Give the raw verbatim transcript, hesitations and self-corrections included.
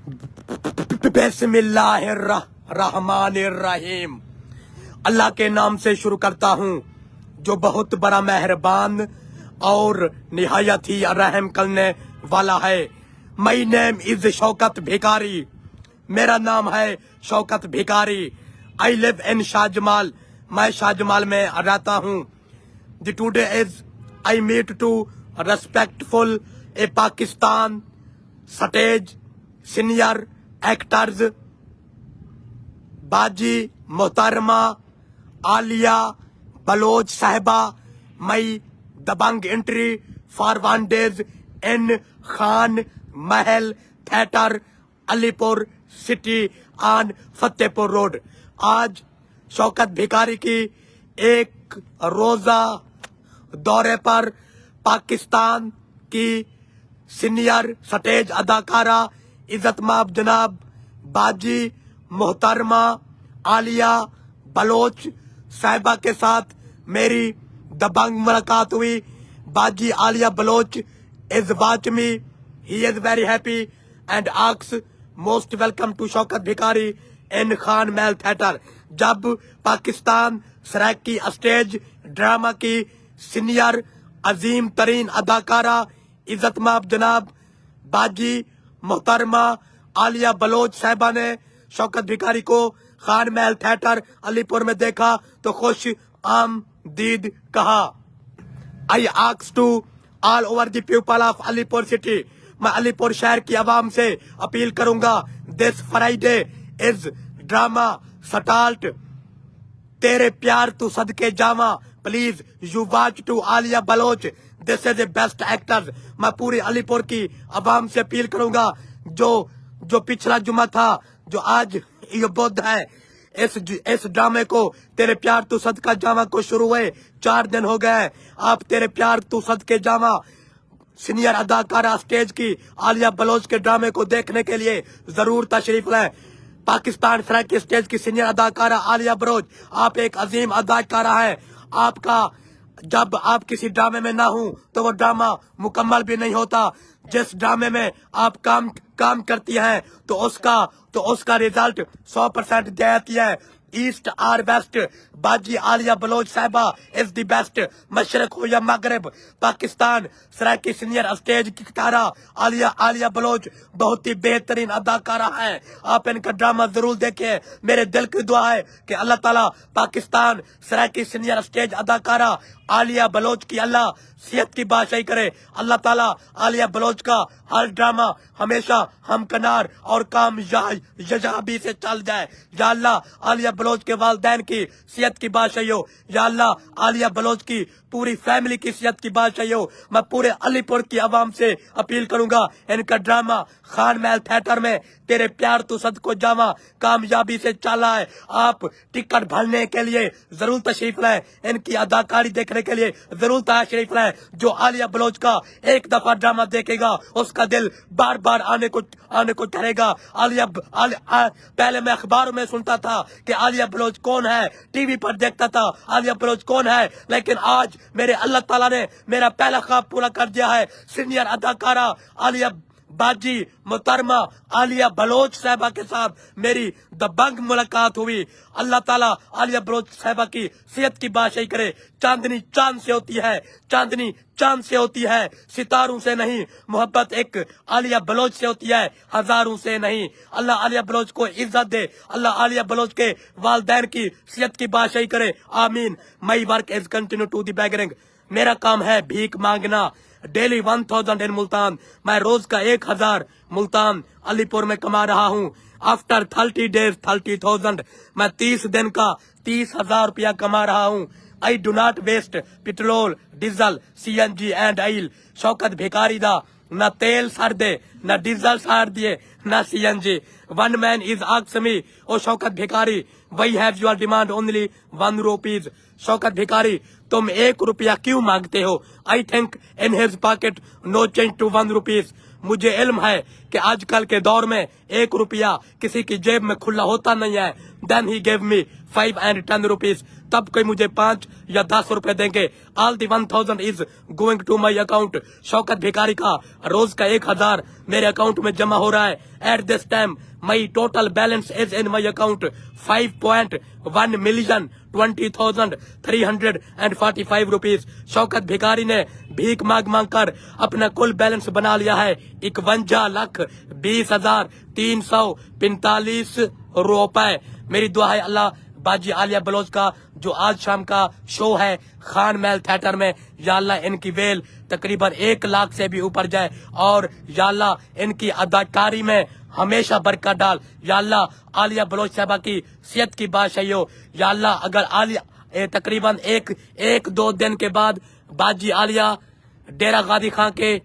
بسم اللہ الرحمن الرحیم۔ اللہ کے نام سے شروع کرتا ہوں، جو بہت بڑا مہربان اور نہایت ہی رحم کرنے والا ہے۔ My name is شوکت بھکاری۔ میرا نام ہے شوکت بھکاری۔ I live in شاہجمال۔ میں شاہجمال میں رہتا ہوں۔ The today is I meet to respectful a Pakistan stage senior actors باجی محترمہ عالیہ بلوچ صاحبہ. My Dabang entry for one days in Khan Mahal Theatre, علی پور سٹی آن فتح پور روڈ. آج شوکت بھکاری کی ایک روزہ دورے پر پاکستان کی سینئر سٹیج اداکارہ عزت ماب جناب باجی محترمہ عالیہ بلوچ صاحبہ کے ساتھ میری دبنگ ملاقات ہوئی. باجی عالیہ بلوچ is watch me, he is very happy and asks most welcome to شوکت بھکاری in خان محل تھیٹر. جب پاکستان سرائیکی اسٹیج ڈرامہ کی سینئر عظیم ترین اداکارہ عزت ماب جناب باجی محترمہ عالیہ بلوچ صاحبہ نے شوکت بھکاری کو خان محل تھیٹر علی پور میں دیکھا تو خوش آمدید کہا. I ask to all over the people of علی پور سٹی, میں علی پور شہر کی عوام سے اپیل کروں گا, this Friday is drama start. تیرے پیار تو صدقے جاواں, please you watch to عالیہ بلوچ, this is the best actors. میں پوری علی پور کی عوام سے اپیل کروں گا, جو جو پچھلا جمعہ تھا, جو آج یہ بدھ ہے, اس ج- اس ڈرامے کو تیرے پیار تو صدقہ جاواں کو شروع ہوئے چار دن ہو گئے. آپ تیرے پیار تو صدقے جاواں سینئر اداکارہ اسٹیج کی عالیہ بلوچ کے ڈرامے کو دیکھنے کے لیے ضرور تشریف لائیں. پاکستان سرائیکی اسٹیج کی سینئر اداکارہ عالیہ بلوچ, آپ ایک عظیم اداکارہ ہیں. آپ کا جب آپ کسی ڈرامے میں نہ ہوں تو وہ ڈرامہ مکمل بھی نہیں ہوتا. جس ڈرامے میں آپ کام کام کرتی ہیں تو اس کا تو اس کا رزلٹ سو پرسینٹ دیتی ہے. ایسٹ اور ویسٹ, باجی عالیہ بلوچ صاحبہ is the best. مشرق ہو یا مغرب, پاکستان سرائیکی سینئر اسٹیج کی ستارہ عالیہ عالیہ بلوچ بہت ہی بہترین اداکارہ ہیں. آپ ان کا ڈرامہ ضرور دیکھیں. میرے دل کی دعا ہے کہ اللہ تعالیٰ پاکستان سرائیکی سینئر اسٹیج اداکارہ عالیہ بلوچ کی اللہ صحت کی بادشاہی کرے. اللہ تعالیٰ عالیہ بلوچ کا ہر ڈرامہ ہمیشہ ہمکنار اور کامیابی سے چل جائے. یا اللہ, عالیہ بلوچ کے والدین کی صحت کی بادشاہی ہو. یا اللہ, عالیہ بلوچ کی پوری فیملی کی صحت کی بادشاہی ہو. میں پورے علی پور کی عوام سے اپیل کروں گا, ان کا ڈرامہ خان محل تھیٹر میں تیرے پیار تو صدقے جاواں کامیابی سے چل آئے. آپ ٹکٹ بھرنے کے لیے ضرور تشریف لائیں, ان کی اداکاری دیکھنے کے لیے ضرور تشریف لائیں. جو عالیہ بلوچ کا ایک دفعہ ڈرامہ دیکھے گا, اس کا دل بار بار آنے کو آنے کو ٹھہرے گا. عالیہ ب- عالی- آ- پہلے میں اخباروں میں سنتا تھا کہ عالیہ بلوچ کون ہے, ٹی وی پر دیکھتا تھا عالیہ بلوچ کون ہے, لیکن آج میرے اللہ تعالیٰ نے میرا پہلا خواب پورا کر دیا ہے. سینئر اداکارہ عالیہ باجی محترمہ عالیہ بلوچ صاحبہ کے ساتھ میری دبنگ ملاقات ہوئی. اللہ تعالیٰ عالیہ بلوچ صاحبہ کی صحت کی بادشاہی کرے. چاندنی چاند سے ہوتی ہے, چاندنی چاند سے ہوتی ہے, ستاروں سے نہیں. محبت ایک عالیہ بلوچ سے ہوتی ہے, ہزاروں سے نہیں. اللہ عالیہ بلوچ کو عزت دے, اللہ عالیہ بلوچ کے والدین کی صحت کی بادشاہی کرے, آمین. My work is continue to the begging. میرا کام ہے بھیک مانگنا. Daily one thousand in ملتان, میں روز کا ایک ہزار ملتان علی پور میں کما رہا ہوں. After thirty days thirty thousand, میں تیس دن کا تیس ہزار روپیہ کما رہا ہوں. I do not waste petrol, diesel, C N G and oil. شوکت بھکاری دا نہ تیل سڑ دے, نہ ڈیزل سڑ دیے, نہ C N G. One man is ask me, او شوکت بھکاری, why have your demand only one rupees? شوکت بھکاری, تم ایک روپیہ کیوں مانگتے ہو? I think in his pocket no change to one rupees. مجھے علم ہے کہ آج کل کے دور میں ایک روپیہ کسی کی جیب میں کھلا ہوتا نہیں ہے. Then he gave me five and ten rupees. تب کوئی مجھے پانچ یا دس روپے دیں گے۔ All the one thousand is going to my account. شوکت بھکاری کا روز کا ایک ہزار میرے اکاؤنٹ میں جمع ہو رہا ہے۔ At this time my total balance is in my account five point one million twenty thousand three hundred and forty five rupees. شوکت بھکاری نے بھیک مانگ مانگ کر اپنا کل بیلنس بنا لیا ہے، اکونجا لکھ بیس ہزار تین سو پینتالیس روپے۔ میری دعا ہے اللہ باجی عالیہ بلوچ کا جو آج شام کا شو ہے خان محل تھیٹر میں، یا اللہ ان کی ویل تقریباً ایک لاکھ سے بھی اوپر جائے، اور یا اللہ ان کی اداکاری میں ہمیشہ برکت ڈال۔ یا اللہ عالیہ بلوچ صاحبہ کی صحت کی بادشاہی ہو۔ یا اللہ اگر عالیہ، اے، تقریباً ایک ایک دو دن کے بعد باجی عالیہ ڈیرہ غازی خان کے